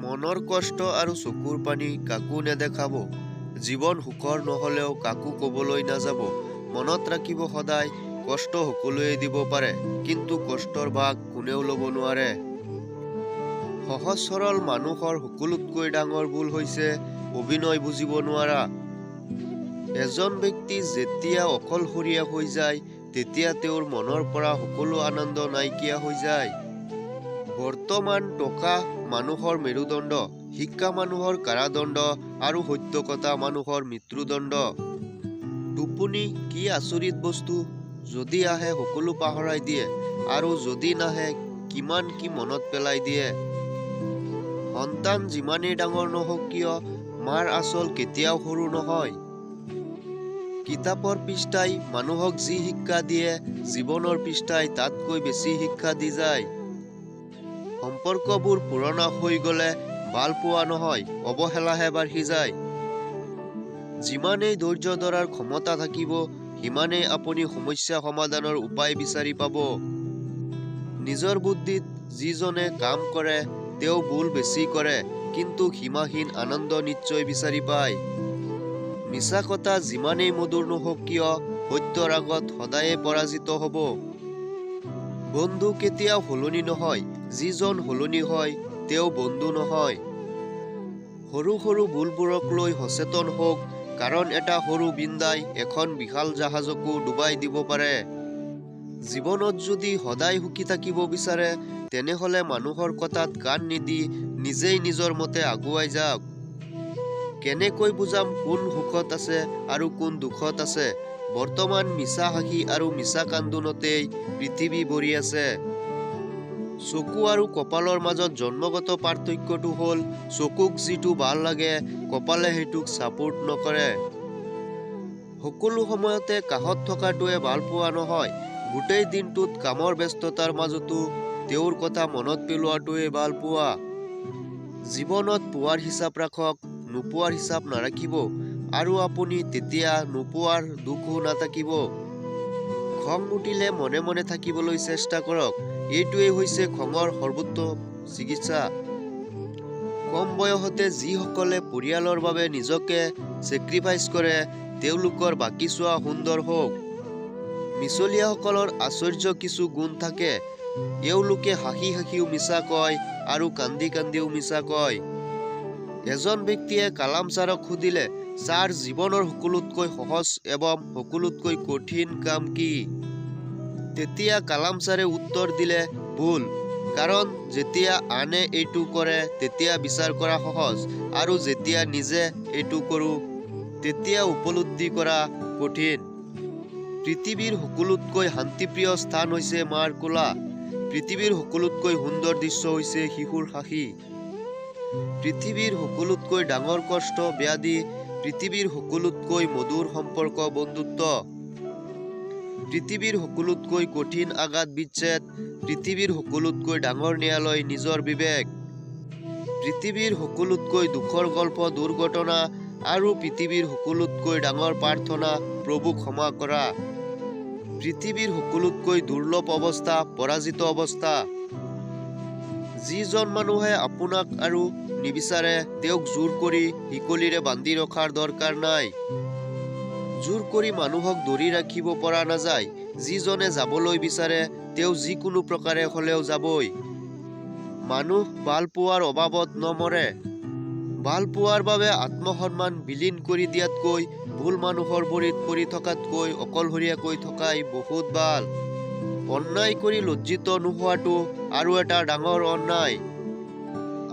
মনৰ কষ্ট আৰু চকুৰ পানী কাকো নেদেখাব। জীৱন সুখৰ নহ'লেও কাকো ক'বলৈ নাযাব। মনত ৰাখিব সদায় কষ্ট সকলোৱে দিব পাৰে, কিন্তু কষ্টৰ ভাগ কোনেও ল'ব নোৱাৰে। সহজ সৰল মানুহৰ সকলোতকৈ ডাঙৰ ভুল হৈছে অভিনয় বুজিব নোৱাৰা। এজন ব্যক্তি যেতিয়া অকলশৰীয়া হৈ যায়, তেতিয়া তেওঁৰ মনৰ পৰা সকলো আনন্দ নাইকিয়া হৈ যায়। বৰ্তমান টকা মানুহৰ মেৰুদণ্ড, শিক্ষা মানুহৰ কাৰাদণ্ড আৰু সত্য কথা মানুহৰ মৃত্যুদণ্ড। টোপনি কি আচৰিত বস্তু, যদি আহে সকলো পাহৰাই দিয়ে আৰু যদি নাহে কিমান কি মনত পেলাই দিয়ে। সন্তান যিমানেই ডাঙৰ নহওক কিয়, মাৰ আঁচল কেতিয়াও সৰু নহয়। কিতাপৰ পৃষ্ঠাই মানুহক যি শিক্ষা দিয়ে, জীৱনৰ পৃষ্ঠাই তাতকৈ বেছি শিক্ষা দি যায়। সম্পৰ্কবোৰ পুৰণা হৈ গ'লে ভালপোৱা নহয়, অৱহেলাহে বাঢ়ি যায়। যিমানেই ধৈৰ্য ধৰাৰ ক্ষমতা থাকিব, সিমানেই আপুনি সমস্যা সমাধানৰ উপায় বিচাৰি পাব। নিজৰ বুদ্ধিত যিজনে কাম কৰে, তেওঁ ভুল বেছি কৰে, কিন্তু সীমাহীন আনন্দ নিশ্চয় বিচাৰি পায়। মিছা কথা যিমানেই মধুৰ নহওক কিয়, সত্যৰ আগত সদায়ে পৰাজিত হ'ব। বন্ধু কেতিয়াও সলনি নহয়, যিজন সলনি হয় তেওঁ বন্ধু নহয়। সৰু সৰু ভুলবোৰক লৈ সচেতন হওক, কাৰণ এটা সৰু বিন্দাই এখন বিশাল জাহাজকো ডুবাই দিব পাৰে। জীৱনত যদি সদায় সুখী থাকিব বিচাৰে, তেনেহ'লে মানুহৰ কথাত কাণ নিদি নিজেই নিজৰ মতে আগুৱাই যাওক। কেনেকৈ বুজাম কোন সুখত আছে আৰু কোন দুখত আছে, বৰ্তমান মিছা হাঁহি আৰু মিছা কান্দোনতেই পৃথিৱী ভৰি আছে। চকু আৰু কপালৰ মাজত জন্মগত পাৰ্থক্যটো হ'ল চকুক যিটো ভাল লাগে, কপালে সেইটোক ছাপোৰ্ট নকৰে। সকলো সময়তে কাষত থকাটোৱে ভালপোৱা নহয়, গোটেই দিনটোত কামৰ ব্যস্ততাৰ মাজতো তেওঁৰ কথা মনত পেলোৱাটোৱে ভালপোৱা। জীৱনত পোৱাৰ হিচাপ ৰাখক, নোপোৱাৰ হিচাপ নাৰাখিব, আৰু আপুনি তেতিয়া নোপোৱাৰ দুখো নাথাকিব। খং উঠিলে মনে মনে থাকিবলৈ চেষ্টা কৰক, এইটোৱেই হৈছে খঙৰ সৰ্বোত্তম চিকিৎসা। কম বয়সতে যিসকলে পৰিয়ালৰ বাবে নিজকে চেক্ৰিফাইচ কৰে, তেওঁলোকৰ বাকীছোৱা সুন্দৰ হওক। মিছলীয়াসকলৰ আশ্চৰ্য কিছু গুণ থাকে। এওঁলোকে হাঁহি হাঁহিও মিছা কয় আৰু কান্দি কান্দিও মিছা কয়। এজন ব্যক্তিয়ে কালাম ছাৰক সুধিলে, ছাৰ, জীৱনৰ সকলোতকৈ সহজ এবং সকলোতকৈ কঠিন কাম কি? তেতিয়া কালাম ছাৰে উত্তৰ দিলে, ভুল। কাৰণ যেতিয়া আনে এইটো কৰে তেতিয়া বিচাৰ কৰা সহজ, আৰু যেতিয়া নিজে এইটো কৰোঁ তেতিয়া উপলব্ধি কৰা কঠিন। পৃথিৱীৰ সকলোতকৈ শান্তিপ্ৰিয় স্থান হৈছে মাৰ কোলা। পৃথিৱীৰ সকলোতকৈ সুন্দৰ দৃশ্য হৈছে শিশুৰ হাঁহি। পৃথিৱীৰ সকলোতকৈ ডাঙৰ কষ্ট ব্যাধি। পৃথিৱীৰ সকলোতকৈ মধুৰ সম্পৰ্ক বন্ধুত্ব। পৃথিৱীৰ সকলোতকৈ কঠিন আঘাত বিচ্ছেদ। পৃথিৱীৰ সকলোতকৈ ডাঙৰ ন্যায়ালয় নিজৰ বিবেক। পৃথিৱীৰ সকলোতকৈ দুখৰ গল্প দুৰ্ঘটনা আৰু পৃথিৱীৰ সকলোতকৈ ডাঙৰ প্ৰাৰ্থনা প্ৰভু ক্ষমা কৰা। পৃথিৱীৰ সকলোতকৈ দুৰ্লভ অৱস্থা পৰাজিত অৱস্থা। যিজন মানুহে আপোনাক আৰু নিবিচাৰে, তেওঁক জোৰ কৰি শিকলিৰে বান্ধি ৰখাৰ দৰকাৰ নাই। জোৰ কৰি মানুহক ধৰি ৰাখিব পৰা নাযায়। যিজনে যাবলৈ বিচাৰে তেওঁ যিকোনো প্ৰকাৰে হ'লেও যাবই। মানুহ ভালপোৱাৰ অভাৱত নমৰে। ভালপোৱাৰ বাবে আত্মসন্মান বিলীন কৰি দিয়াতকৈ, ভুল মানুহৰ ভৰিত পৰি থকাতকৈ অকলশৰীয়াকৈ থকাই বহুত ভাল। অন্যায় কৰি লজ্জিত নোহোৱাটো আৰু এটা ডাঙৰ অন্যায়।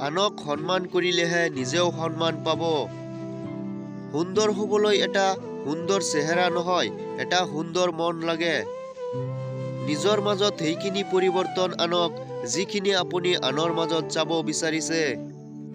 আনক সন্মান কৰিলেহে নিজেও সন্মান পাব। সুন্দৰ হ'বলৈ এটা সুন্দৰ চেহেৰা নহয়, এটা সুন্দৰ মন লাগে। নিজৰ মাজত সেইখিনি পৰিৱৰ্তন আনক, যিখিনি আপুনি আনৰ মাজত চাব বিচাৰিছে।